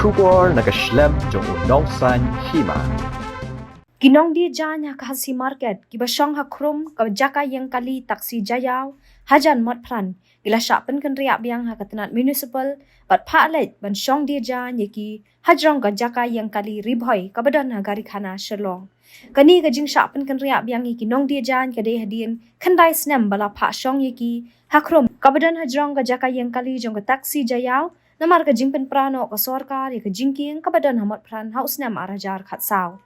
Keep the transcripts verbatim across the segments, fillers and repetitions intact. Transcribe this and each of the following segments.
Khubor na ka shlem jong u nongsan hima. Ki nongdie jaiñ ha ka Khasi Market kiba shong ha khrum ka jaka ïeng kali Taksi Jaïaw hajan Motphran ki la shah pynkynriah biang ha ka tnat municipal bad phah leit ban shong die jaiñ ïa ki hajrong ka jaka ïeng kali Ri Bhoi kaba don ha Garikhana Shillong. Kane ka jingshah pynkynriah biang ïa ki nongdie jaiñ ka dei hadien khyndai snem ba la phah shong ïa ki ha khrum kaba don hajrong ka jaka ïeng kali jong ka Taksi Jaïaw, namar ka jingpynpra noh ka sorkar ïa ka jingkieng kaba don ha Motphran ha u snem ar hajar khatsaw.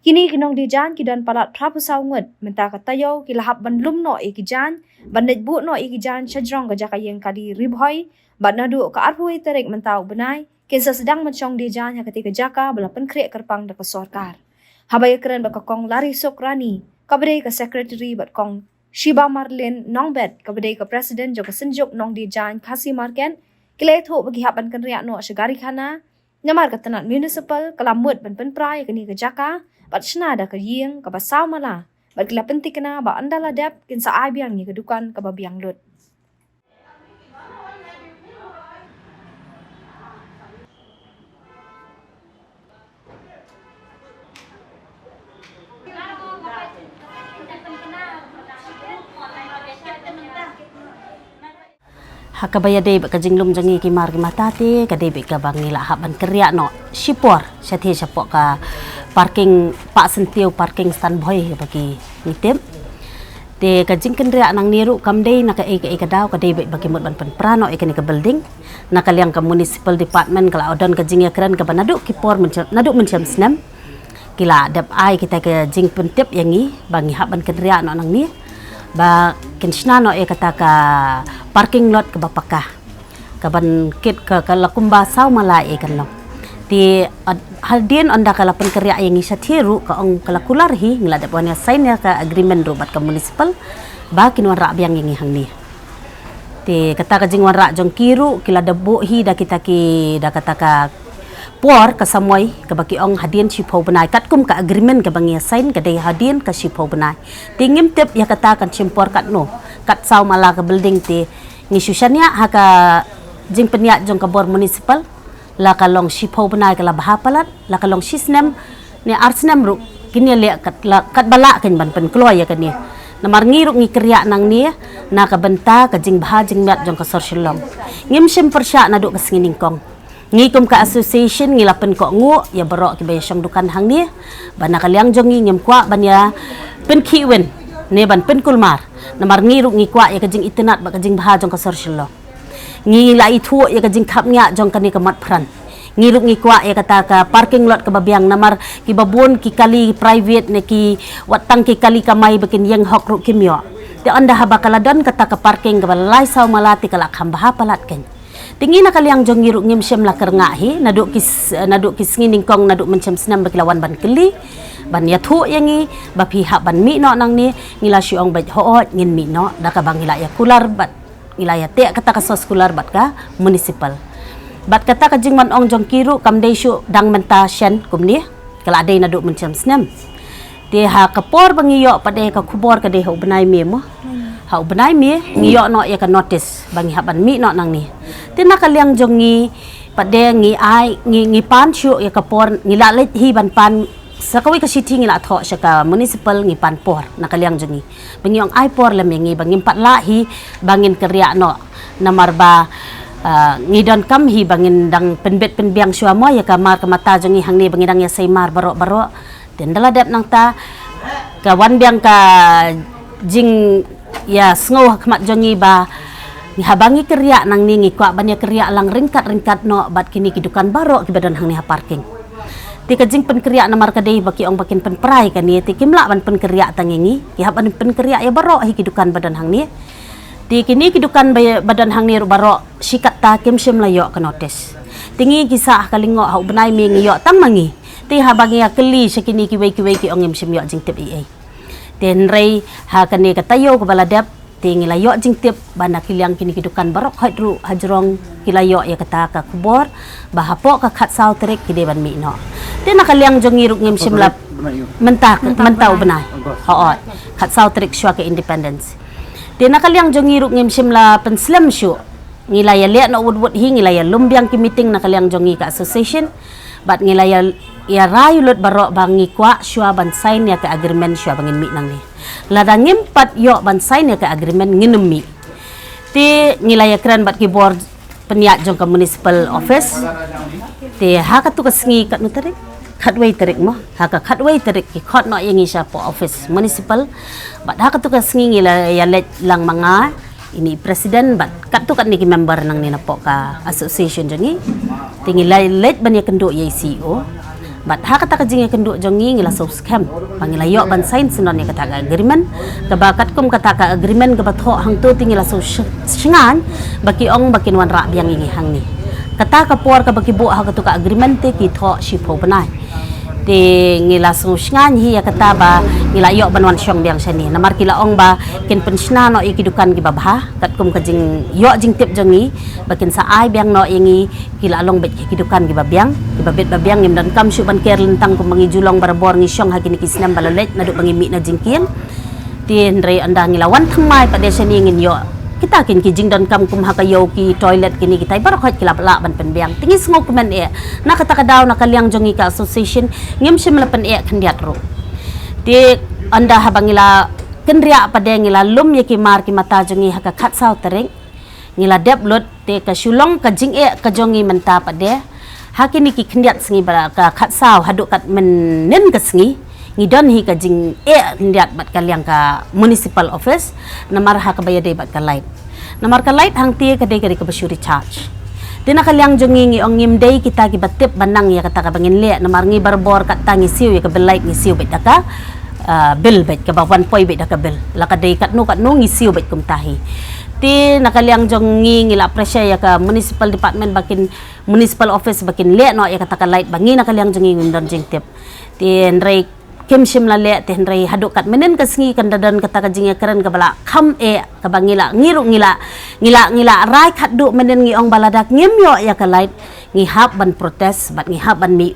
Kine ki nongdie jaiñ ki don palat phraphew saw ngut, mynta ka taïew ki la hap ban lum noh ïa ki jaiñ, ban leit buh noh ïa ki jaiñ shajrong ka jaka ïeng kali Ri Bhoi, bad naduh ka arphew wei tarik mynta u bnai kin sa sdang ban shong die jaiñ ha katei ka jaka ba la pynkhreh kyrpang da ka sorkar. Haba ïakren bad ka Kong Lari Sokrani kaba dei ka secretary bad Kong Shiba Marlin Nongbet kaba dei ka president jong ka Synjuk Nongdie Jaiñ Khasi Market, ki la ïathuh ba ki hap ban kynriah noh sha Garikhana, namar ka tnat municipal ka la mut ban pynpra ïa kane ka jaka bad shna da ka ïing kaba saw mala, bad ki la pynthikna ba ynda la dep kin sa ai biang ïa ka dukan kaba biang lut. Ha kaba ïadei bad ka jinglum jong ngi ki mar ki mata te, ka dei bad kaba ngi la hap ban kynriah noh shipor shathie shapoh ka parking, Bah Syntiew parking Stanbhoi kaba ki ngi tip. Te ka jingkynriah nangne ruh kam dei na kaei kaei ka daw, ka dei bad ba ki mut ban pynpra noh ïa kane ka building. Na ka liang ka municipal department ka la don ka jingïakren kaba naduh ki por mynshem, naduh mynshem snem ki la dep ai kita ka jingpyntip ïa ngi ba ngi hap ban kynriah noh nangne ba kin shna noh ïa kata ka parking lot kaba paka, kaban kit ka, ka la kumba saw mala ïa kan long. Te, ad-, hadien ynda ka la pynkynriah ïa ngi shathie ruh ka ong ka la kular hi, ngi la dep wan ïa sign ïa ka agreement ruh bad ka municipal ba kin wanrah biang ïa ngi hangne. Te kata ka jingwanrah jong ki ruh ki la dep buh hi da kita ki, da kata ka por ka samoi kaba ki ong hadien shiphew bnai, katkum ka agreement kaba ngi ïa sign ka dei hadien ka shiphew bnai. Te ngim tip ïa kata kan shim por katno, kat saw mala ka building. Te ngi shu shaniah ha ka jingpynïaid jong ka bor municipal, la ka long shiphew bnai ka la bha palat, la ka long shisnem ne ar snem ruh kin ïaleh kat la, katba lah kein ban pynkloi ïa kane. Namar ngi ruh ngi kynriah nangne na ka bynta ka jingbha jingmiat jong ka sor Shillong. Ngim shym pyrshah naduh ka sngi nyngkong. Ngi kum ka association ngi la pynkohnguh ïa baroh kiba ïa shong dukan hangne ba na ka liang jong ngi ngim kwah ban ïa pynkhih win ne ban pynkulmar. Namar ngi ruh ngi kwah ïa ka jingitynnad bad ka jingbha jong ka sor Shillong. Ngi la ithuh ïa ka jingkhapngiah jong kane ka Motphran. Ngi ruh ngi kwah ïa kata ka parking lot kaba biang, namar kiba bun ki kali private ne ki, wat tang ki kali kamai ba kin ïeng hok ruh kim ïoh. Te ynda haba ka la don kata ka parking kaba lai saw mala te ka la kham bha palat kein. Te ngi na ka liang jong ngi ruh ngim shym la kyrngah hi, naduh ki s-, naduh ki sngi nyngkong, naduh mynshem snem ba ki la wan ban kylli, ban ïathuh ïa ngi ba phi hap ban mih noh nangne, ngi la shu ong beit hooid ngin mih noh, da kaba ngi la ïa kular bad ngi la ïa teh kata ka source kular bad ka municipal. Bad kata ka jingwan ong jong ki ruh kam dei shu dang mynta shen kumne, ka la dei naduh mynshem snem. Te ha ka por ba ngi ïoh pat de ka khubor ka dei ha u bnai May mo. Ha u bnai May ngi ïoh noh ïa ka notice ba ngi hap ban mih noh nangne. Te na ka liang jong ngi pat de ngi ai, ngi, ngi pan shuh ïa ka por, ngi la leit hi ban pan sa kawei ka shithi, ngi la thoh sha ka municipal, ngi pan por na ka liang jong ngi ba ngi ong ai por lem ïa ngi ba ngim pat lah hi ba ngin kynriah noh. Namar ba, ah, ngi donkam hi ba ngin dang pynbit pynbiang shuwa mo ïa ka mar ka mata jong ngi hangne ba ngi dang ïa sei mar baroh baroh. Te ynda la dep nangta ka wan biang ka jingïasngew ha khmat jong ngi ba ngi, haba ngi kynriah nangne ngi kwah ban ïa kynriah lang ryngkat ryngkat noh bad kine ki dukan baroh kiba don hangne ha parking. Te ka jingpynkynriah namar ka dei ba ki ong ba kin pynpra ïa kane, te kim lah ban pynkynriah tang ïa ngi, ki hap ban pynkynriah ïa baroh hi ki dukan ba don hangne. Te kine ki dukan ba, ba don hangne ruh baroh shi katta kim shym la ïoh ka notice. Te ngi ki sah ha ka lyngngoh ha u bnai May ngi ïoh tang ma ngi. Te haba ngi ïa kylli sha kine kiwei kiwei ki ong ngim shym ïoh jingtip ei ei. Te hynrei ha kane ka taïew kaba la dep, Te ngi la ïoh jingtip ba na ki liang kine ki dukan baroh khoit ruh hajrong ki la ïoh ïa kata ka khubor ba hapoh ka khatsaw tarik ki dei ban mih noh. Te na ka liang jong ngi ruh ngim shym la mynta mynta u bnai. Hooid, khatsaw tarik shuwa ka independence. Te na ka liang jong ngi ruh ngim shym la pynslem shuh. Ngi la ïa leh noh wut wut hi, ngi la ïa lum biang ki meeting na ka liang jong ngi ka association. Bad ngi la ïa ïa rai lut baroh ba ngi kwah shuwa ban sign ïa ka agreement shuwa ba ngin mih nangne. Lada ngim pat ïoh ban sign ïa ka agreement ngin ym mih. Te ngi la ïa kren bad ki bor pynïaid jong ka municipal office. Te ha katu ka sngi katno tarik? Khatwei tarik mo. Ha ka khatwei tarik ki khot noh ïa ngi shapoh office municipal. Bad ha katu ka sngi ngi la ïa leit lang ma nga, ine i president bad katto katne ki member nangne napoh ka association jong ngi. Te ngi la leit ban ïakynduh ïa i C E O. Bad ha kata ka jingïakynduh jong ngi ngi la sngewskhem ba ngi la ïoh ban sign syndon ïa kata ka agreement. Kaba katkum kata ka agreement kaba thoh hangto te ngi la sngewshngaiñ ba ki ong ba kin wanrah biang ïa ngi hangne. Kata ka por kaba ki buh ha katu ka agreement te ki thoh shiphew bnai. Te ngi la sngewshngaiñ hi ïa kata ba ngi la ïoh ban wan shong biang shane. Namar ki la ong ba kin pynshna noh ïa ki dukan kiba bha, katkum ka jingïoh jingtip jong ngi ba kin sa ai biang noh ïa ngi, ki la long beit ki dukan kiba biang, kiba bit ba biang. Ngim donkam shuh ban ker lyntang kumba ngi ju long barabor ngi shong ha kine ki snem ba la leit naduh ba ngi mih na jingkieng. Te hynrei ynda ngi la wan thymmai pat de shane ngin ïoh kita kin ki jingdonkam kum ha ka ïew, ki toilet, kine kitai baroh khoit ki la lah ban pynbiang. Te ngi sngewkmen eh na kata ka daw na ka liang jong ngi ka association ngim shym la pyneh khyndiat ruh. Te ynda haba ngi la kynriah pat de ngi la lum ïa ki mar ki mata jong ngi ha ka khatsaw tarik. Ngi la dep lut te ka shu long ka jingeh ka jong ngi mynta pat de. Ha kine ki khyndiat sngi ba ka khatsaw haduh kat mynnin ka sngi ngi don hi ka jingeh khyndiat bad ka liang ka municipal office. Namar ha kaba ïadei bad ka light. Namar ka light hangte ka dei ka dei kaba shu recharge. Te na ka liang jong ngi ngi ong ngim dei kita kiba tip ba nang ïa kata kaba ngin leh, namar ngi barabor katta ngi siew ïa ka bill light, ngi siew beit da ka ah, bill beit, kaba wan poi beit da ka bill. La ka dei katno katno ngi siew beit kumta hi. Te na ka liang jong ngi ngi la pressure ïa ka municipal department ba kin, municipal office ba kin leh noh ïa kata ka light ba ngi na ka liang jong ngi ngim don jingtip. Te hynrei kim shym la leh, te hynrei haduh kat mynnin ka sngi kan da don kata ka jingïakren kaba la kham eh, kaba ngi la, ngi ruh ngi la, ngi la, ngi la rai khatduh mynnin ngi ong ba lada ngim ïoh ïa ka light ngi hap ban protest bad ngi hap ban mih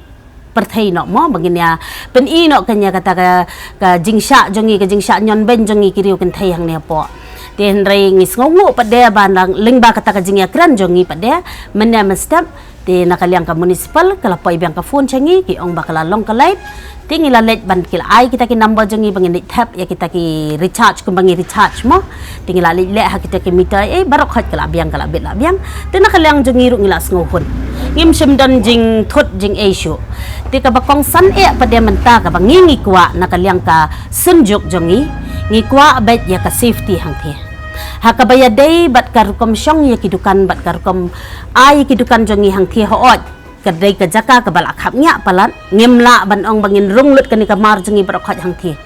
pyrthei noh mo, ba ngin ïa pyni noh kane kata ka, ka jingshah jong ngi, ka jingshah ñion beiñ jong ngi ki riew kynthei hangne hapoh. Te hynrei ngi sngewnguh pat de ba nang lyngba kata ka jingïakren jong ngi pat de, mynne mynstep te na ka liang ka municipal ka la poi biang ka phone sha ngi, ki ong ba ka la long ka light. Te ngi la leit ban, ki la ai kita ki number jong ngi ba ngin leit thep ïa kita ki recharge kumba ngi recharge mo. Te ngi la leit leh ha kita ki meter, eh, baroh khoit ka la biang, ka la bit la biang. Te na ka liang jong ngi ruh ngi la sngewhun. Ngim shym don jingthut jingei shuh. Te kaba kongsan eh pat de mynta kaba ngi ngi kwah na ka liang ka synjuk jong ngi, ngi kwah beit ïa ka safety hangthie. Ha kaba ïadei bad ka rukom shong ïa ki dukan bad ka rukom ai ïa ki dukan jong ngi hangthie, hooid ka dei ka jaka kaba la khapngiah palat, ngim lah ban ong ba ngin rung lut kane ka mar jong ngi baroh khoit hangthie.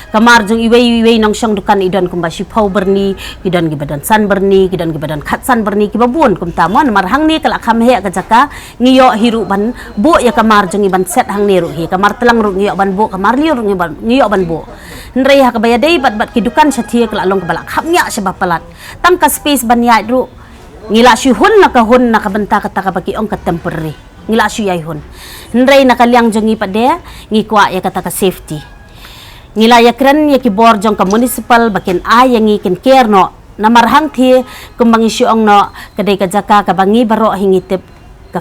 Ka mar jong iwei iwei nongshong dukan i don kumba shiphew byrni, ki don kiba don san byrni, ki don kiba don khatsan byrni, kiba bun kumta mo. Namar hangne ka la kham heh ka jaka, ngi ïoh hi ruh ban buh ïa ka mar jong ngi ban set hangne ruh hi. Ka mar tlang ruh ngi ïoh ban buh, ka mar lieng ruh ngi ban, ngi ïoh ban buh. Hynrei ha kaba ïadei bad bad ki dukan shathie ka la long kaba la khapngiah shaba palat. Tang ka space ban ïaid ruh ngi la shu hun na ka hun na ka bynta kata kaba ki ong ka temporary. Ngi la shu ïai hun. Hynrei na ka liang jong ngi pat de ngi kwah ïa kata ka safety. Ngi la ïakren ïa ki bor jong ka municipal ba kin ai ïa ngi, kin ker noh. Namar hangthie kumba ngi shu ong noh, ka dei ka jaka kaba ngi baroh hi ngi tip ka,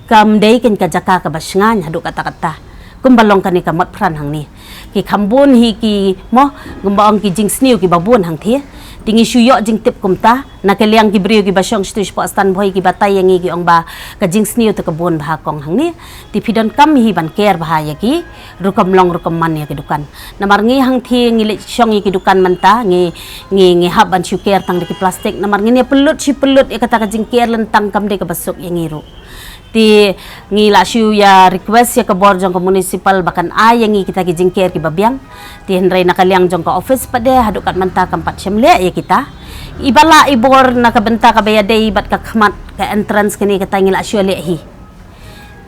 kam dei kane ka jaka kaba shngaiñ haduh katta katta. Kumba long kane ka Motphran hangne, ki kham bun hi ki mo, kumba ong ki jingsniew kiba bun hangthie. Te ngi shu ïoh jingtip kumta na ka liang ki briew kiba shong shatu shapoh Stan Bhoi, ki batai ïa ngi ki ong ba ka jingsniew te ka bun bha kong hangne. Te phi donkam hi ban ker bha ïa ki rukom long rukom man ïa ki dukan. Namar ngi hangthie ngi leit shong ïa ki dukan mynta, ngi, ngi, ngi hap ban shu ker tang da ki plastik. Namar ngin ïa pynlut shi pynlut ïa kata ka jingker lyntang, kam dei kaba suk ïa ngi ruh. Te ngi la shu ïa request ïa ka bor jong ka municipal ba kan ai ïa ngi kita ki jingker kiba biang. Te hynrei na ka liang jong ka office pat de haduh kat mynta kam pat shym leh ïa kita. Iba lah i bor na ka bynta kaba ïadei bad ka khmat ka entrance kane kata ngi la shu leh hi.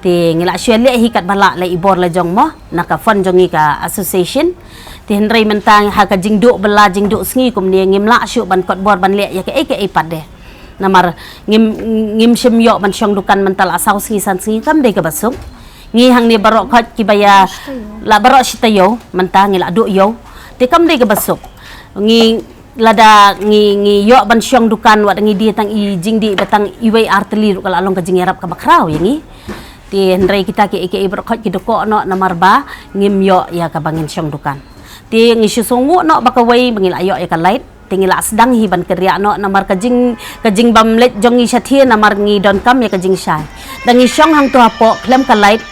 Te ngi la shu leh hi katba lah la i bor la jong mo, na ka fund jong ngi ka association. Te hynrei mynta ha ka jingduh bylla jingduh sngi kumne ngim lah shuh ban kot bor ban leh ïa kaei kaei pat de. Namar ngim, ngim shym ïoh ban shong dukan mynta la saw sngi san sngi kam dei kaba suk. Ngi hangne baroh khoit kiba ïa la baroh shi taïew mynta ngi la duh ïew. Te kam dei kaba suk. Ngi lada ngi, ngi ïoh ban shong dukan wat ngi die tang i jingdie ba tang iwei ar tylli ruh ka la long ka jingïarap kaba khraw ïa ngi. Te hynrei kita kiei kiei baroh khoit ki duh koh noh namar ba ngim ïoh ïa kaba ngin shong dukan. Te ngi shu sngewnguh noh ba kawei ba ngi la ïoh ïa ka light. Te ngi la sdang hi ban kyrïah noh namar ka jing, ka jingbym leit jong ngi shathie namar ngi donkam ïa ka jingshai. Da ngi shong hangto hapoh khlem ka light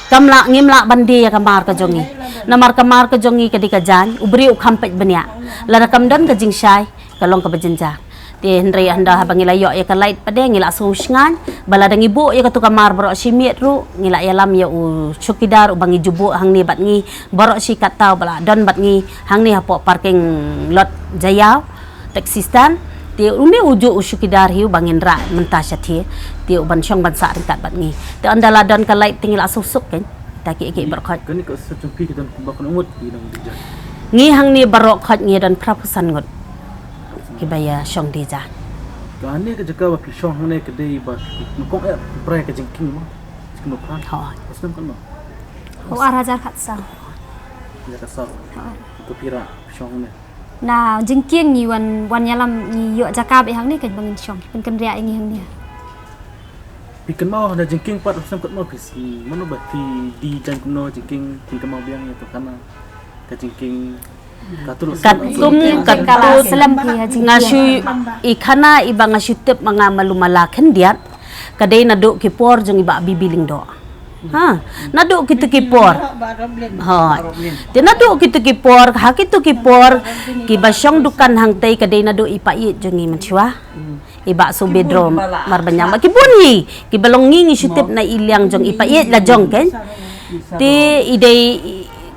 kam lah, ngim lah ban die ïa ka mar ka jong ngi. Namar ka mar ka jong ngi ka dei ka jaiñ, u briew u kham peit bniah. Lada kam don ka jingshai ka long kaba jynjar. Te hynrei hynda haba ngi la ïoh ïa ka light pat de ngi la sngewsngaiñ ba lada ngi buh ïa katu ka mar baroh shi miet ruh ngi la ïalam ïa u chowkidar uba ngi ju buh hangne bad ngi baroh shi katta uba la don bad ngi hangne hapoh parking lot Jaïaw taxi stand. Te une u juh u chowkidar hi uba ngin rah mynta shathie. Te u ban shong ban sah ryngkat bad ngi. Te hynda la don ka light te ngi la suk suk kan. Ta kiei kiei baroh khoit. Kane ka suk jong phi ki don kumba kano ngut ki dang die jaiñ? Ngi hangne baroh khoit ngi don phra phew san ngut kiba ïa shong die jaiñ. Kane ka jaka ba phi shong hangne ka dei ba nyngkong eh phi prai ka jingkieng mo? Jingkieng mo pran? Hooid. Ka snem kano? Hooid, ar hajar khatsaw. Hajar khatsaw. Hooid. Ka phi rah shong hangne. Na jingkieng ngi wan, wan ïalam ngi ïoh jaka beit hangne ka ba ngin shong. Pynkynriah ïa ngi hangne. Phi kynmaw na jingkieng pat, snem kynmaw phi, mano ba phi die jaiñ kumno jingkieng, phi kynmaw biang ïa to khana ka jingkieng. Katto katne, katto slem phi ha jingkieng. Nga shu, i khana iba nga shu tip ma nga malu mala khyndiat ka dei naduh ki por jong i Bah Bibi Lyngdoh. Ha, naduh kito ki por. Ha. Te naduh kito ki por, ha kito ki por kiba shong dukan hangtei ka dei naduh i paieit jong i mynshuwa. I Bah Subedro Marbaniang, ba ki bun hi kiba long ngi ngi shu tip na i liang jong i paieit la jong kan. Te i dei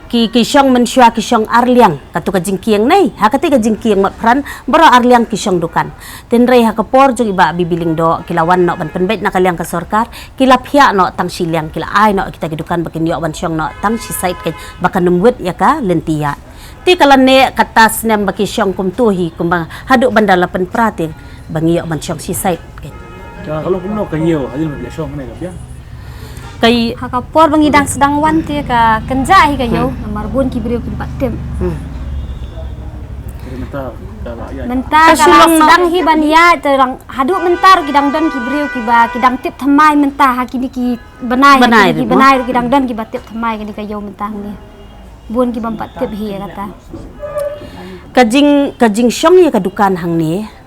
ki, ki shong mynshuwa ki shong ar liang, kato ka jingkieng nei, ha kata ka jingkieng Motphran baroh ar liang ki shong dukan. Te hynrei ha ka por jong i Bah Bibi Lyngdoh ki la wan noh ban pynbeit na ka liang ka sorkar, ki la phiah noh tang shi liang, ki la ai noh kita ki dukan ba kin ïoh ban shong noh tang shi side kan ba kan ym wit ïa ka lynti ïa. Te ka la neh kata snem ba ki shong kumto hi kumba haduh ban da la pynpra te ba ngi ïoh ban shong shi side. Ka long kumno ka ïew hadien ba ki la shong ne ka biang? Ka i- Ha ka por ba ngi dang sdang wan te ka kynjah hi ka ïew namar bun ki briew kim pat tip. Hmm. Jadi mynta ka la ïa. Mynta ka la sdang hi ban ïa te rang haduh mynta ruh ki dang don ki briew kiba ki dang tip thymmai mynta ha kine ki bnai, ha kine ki bnai ruh ki dang don kiba tip thymmai kane ka ïew mynta hangne. Bun ki bym pat tip hi ïa kata. Ka jing, ka jingshong ïa ka dukan hangne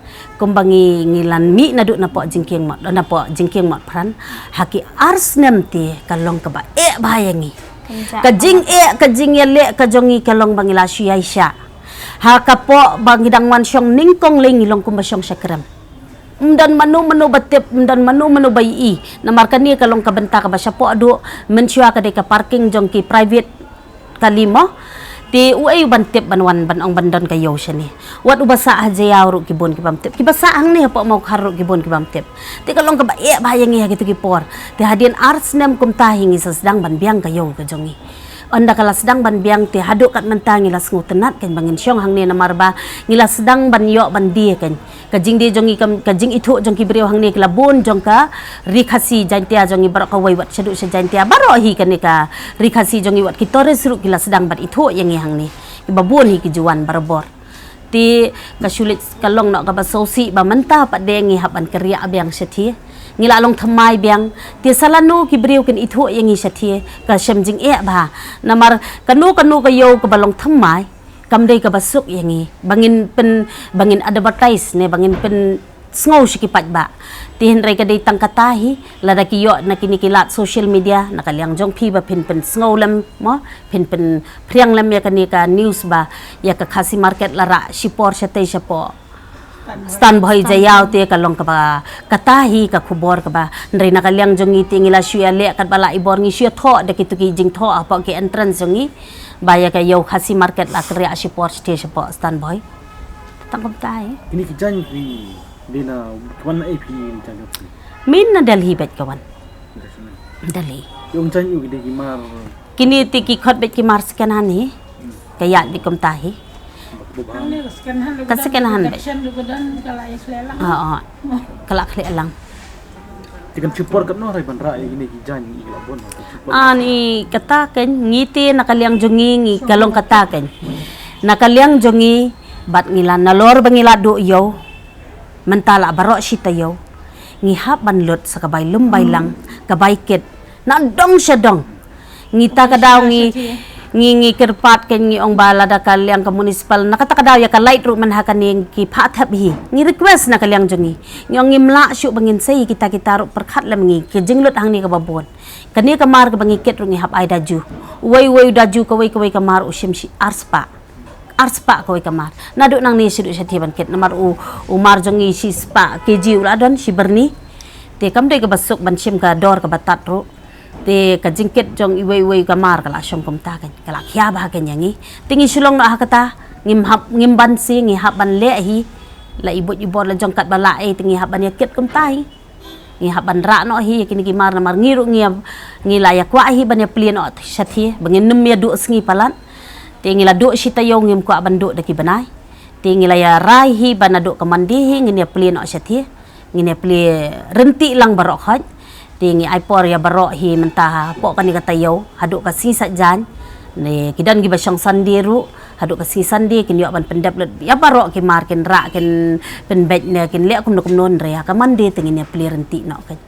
kumba ngi, ngi la mih naduh napoh jingkieng Mot, napoh jingkieng Motphran ha ki ar snem te ka long kaba eh bha ïa ngi. Ka jingeh, ka jingïaleh ka jong ngi ka long ba ngi la shu ïaishah. Ha ka por ba ngi dang wan shong nyngkong lei ngi long kumba shong sha krem. Ym don mano mano ba tip, ym don mano mano ba ïohi. Namar kane ka long ka bynta kaba shapoh duh, mynshuwa ka dei ka parking jong ki private kali mo. Te uei u ban tip ban wan ban ong ban don ka ïew shane. Wat uba sah ha Jaïaw ruh ki bun ki bym tip. Kiba sah hangne hapoh Mawkhar ruh ki bun ki bym tip. Te ka long kaba eh bha ïa ngi ha kito ki por. Te hadien ar snem kumta hi ngi sa sdang ban biang ka ïew ka jong ngi. Ynda ka la sdang ban biang te haduh kat mynta ngi la sngewtynnat kan ba ngin shong hangne namar ba ngi la sdang ban ïoh ban die kan. Ka jingdie jong ngi kam, ka jingithuh jong ki briew hangne ki la bun jong ka Ri Khasi Jaintia jong ngi baroh kawei wat shaduh sha Jaintia baroh hi kane ka Ri Khasi jong ngi wat ki tourist ruh ki la sdang ban ithuh ïa ngi hangne. Kiba bun hi ki ju wan barabor. Te ka shu leit ka long noh kaba sngewsih ba mynta pat de ngi hap ban kyrïah biang shathie. Ngi la long thymmai biang. Te sa lano ki briew kin ithuh ïa ngi shathie ka shem jingeh bha. Namar kano kano ka ïew kaba long thymmai kam dei kaba suk ïa ngi ba ngin pyn, ba ngin advertise ne ba ngin pynsngew sha ki paidbah. Te hynrei ka dei tang kata hi, lada ki ïoh na kine ki lad social media na ka liang jong phi ba phin pynsngew lem mo, phin pynphriang lem ïa kane ka news ba ïa ka Khasi Market la rah shipor shatei shapoh Stan Bhoi Jaïaw te ka long kaba kata hi ka khubor kaba hynrei na ka liang jong ngi te ngi la shu ïaleh katba lah i bor ngi shu ïathoh da kito ki jingthoh hapoh ki entrance jong ngi ba ïa ka ïew Khasi Market la kyrïah shipor shatei shapoh Stan Bhoi. Tang kumta hi. Kine ki jaiñ phi dei na, ka wan na ei phi jaiñ phi? Mynta na Delhi beit ka wan. Dali. Yung jan yu ki dei ki mar. Kini te ki khot beit ki mar second hand hi. Ka ïaid beit kumta hi. Ka second hand beit. Oo. Ka la khleh lang. Te kan shu por katno hynrei ban rah ïa kine ki jaiñ ïa ki la bun. Ani kata kan ngi te na ka liang jong ngi ngi ka long kata kan. Na ka liang jong ngi bad ngi la nalor ba ngi la duh ïew. Mynta la baroh shi taïew. Ngi hap ban lut sa ka bai lum bai lang, ka bai kit. Na dong sha dong. Ngi ta ka daw ngi ngi ngi kyrpad kan ngi ong ba lada ka liang ka municipal na kata ka daw ïa ka light ruh man ha kane ki pha thep hi. Ngi request na ka liang jong ngi. Ngi ong ngim lah shuh ba ngin sei kita kita ruh pyrkhat lem ngi ki jinglut hangne kaba bun. Kane ka mar kaba ngi kit ruh ngi hap ai da ju. Uwei uwei da ju kawei kawei ka mar u shim shi ar spah. Ar spah kawei ka mar. Naduh nangne shu duh shathie ban kit namar u u mar jong ngi shi spah kg u la don shi byrni. Te kam dei kaba suk ban shim ka dor kaba tad ruh. Te ka jingkit jong iwei iwei ka mar ka la shong kumta kan ka la khia ba kan ïa ngi. Te ngi shu long noh ha kata ngim hap ngim ban si ngi hap ban leh hi. La i buit i bor la jong kat ba la ei te ngi hap ban ïa kit kumta hi. Ngi hap ban rah noh hi ïa kine ki mar namar ngi ruh ngi ïa ngi la ïa kwah hi ban ïa plie noh shathie ba ngin nym ïa duh sngi palat. Te ngi la duh shi taïew ngim kwah ban duh da ki bnai. Te ngi la ïa rai hi ban naduh ka Monday hi ngin ïa plie noh shathie. Ngin ïa plie rynti lang baroh khoit. Te ngi ai por ïa baroh hi mynta hapoh kane ka taïew haduh ka sngi Saitjaiñ. Ne ki don kiba shong Sunday ruh haduh ka sngi Sunday kin ïoh ban pyndep lut ïa baroh ki mar kin rah kin pynbeit ne kin leh kumno kumno hynrei ha ka Monday te ngin ïa plie rynti noh khoit.